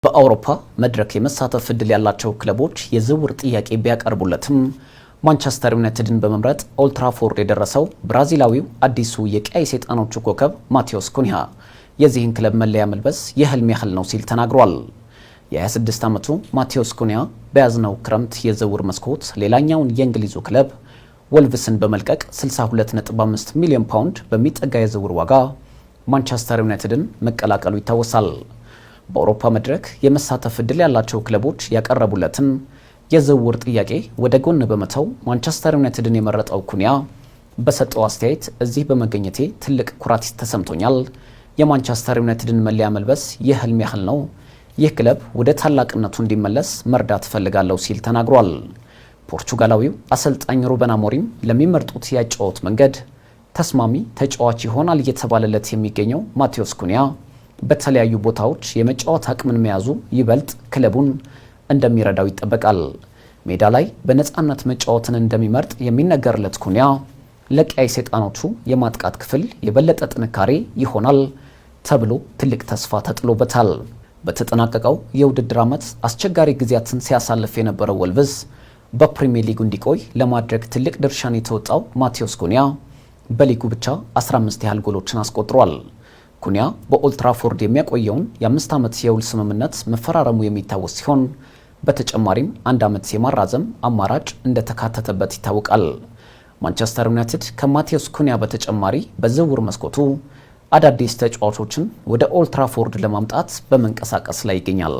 በአውሮፓ መድረክ የመሳተፍ ዕድል ያላቸው ክለቦች የዝውውር ጥያቄ ቢያቀርቡለትም ማንቸስተር ዩናይትድን በመምረጥ ኦልትራፎርድ የደረሰው ብራዚላዊው አዲሱ የቀይ ሰይጣኖቹ ኮከብ ማቴዎስ ኩኒሃ የዚህን ክለብ መለያ መልበስ የህልም ያህል ነው ሲል ተናግሯል። የ26 ዓመቱ ማቴዎስ ኩኒያ በያዝነው ክረምት የዝውውር መስኮት ሌላኛውን የእንግሊዙ ክለብ ወልቭስን በመልቀቅ 62.5 ሚሊዮን ፓውንድ በሚጠጋ የዝውውር ዋጋ ማንቸስተር ዩናይትድን መቀላቀሉ ይታወሳል። በአውሮፓ መድረክ የመሳተፍ ዕድል ያላቸው ክለቦች ያቀረቡለትን የዝውውር ጥያቄ ወደ ጎን በመተው ማንቸስተር ዩናይትድን የመረጠው ኩኒያ በሰጠው አስተያየት እዚህ በመገኘቴ ትልቅ ኩራት ተሰምቶኛል። የማንቸስተር ዩናይትድን መለያ መልበስ የህልም ያህል ነው። ይህ ክለብ ወደ ታላቅነቱ እንዲመለስ መርዳት እፈልጋለሁ ሲል ተናግሯል። ፖርቹጋላዊው አሰልጣኝ ሩበን አሞሪም ለሚመርጡት የአጨዋወት መንገድ ተስማሚ ተጫዋች ይሆናል እየተባለለት የሚገኘው ማቴዎስ ኩኒያ በተለያዩ ቦታዎች የመጫወት አቅምን መያዙ ይበልጥ ክለቡን እንደሚረዳው ይጠበቃል። ሜዳ ላይ በነፃነት መጫወትን እንደሚመርጥ የሚነገርለት ኩኒያ ለቀያይ ሰይጣኖቹ የማጥቃት ክፍል የበለጠ ጥንካሬ ይሆናል ተብሎ ትልቅ ተስፋ ተጥሎበታል። በተጠናቀቀው የውድድር ዓመት አስቸጋሪ ጊዜያትን ሲያሳልፍ የነበረው ወልቭስ በፕሪሚየር ሊጉ እንዲቆይ ለማድረግ ትልቅ ድርሻን የተወጣው ማቴዎስ ኩኒያ በሊጉ ብቻ 15 ያህል ጎሎችን አስቆጥሯል። ኩኒያ በኦልትራፎርድ የሚያቆየውን የ5 ዓመት የውል ስምምነት መፈራረሙ የሚታወስ ሲሆን በተጨማሪም አንድ ዓመት የማራዘም አማራጭ እንደተካተተበት ይታወቃል። ማንቸስተር ዩናይትድ ከማቴዎስ ኩኒያ በተጨማሪ በዝውውር መስኮቱ አዳዲስ ተጫዋቾችን ወደ ኦልትራፎርድ ለማምጣት በመንቀሳቀስ ላይ ይገኛል።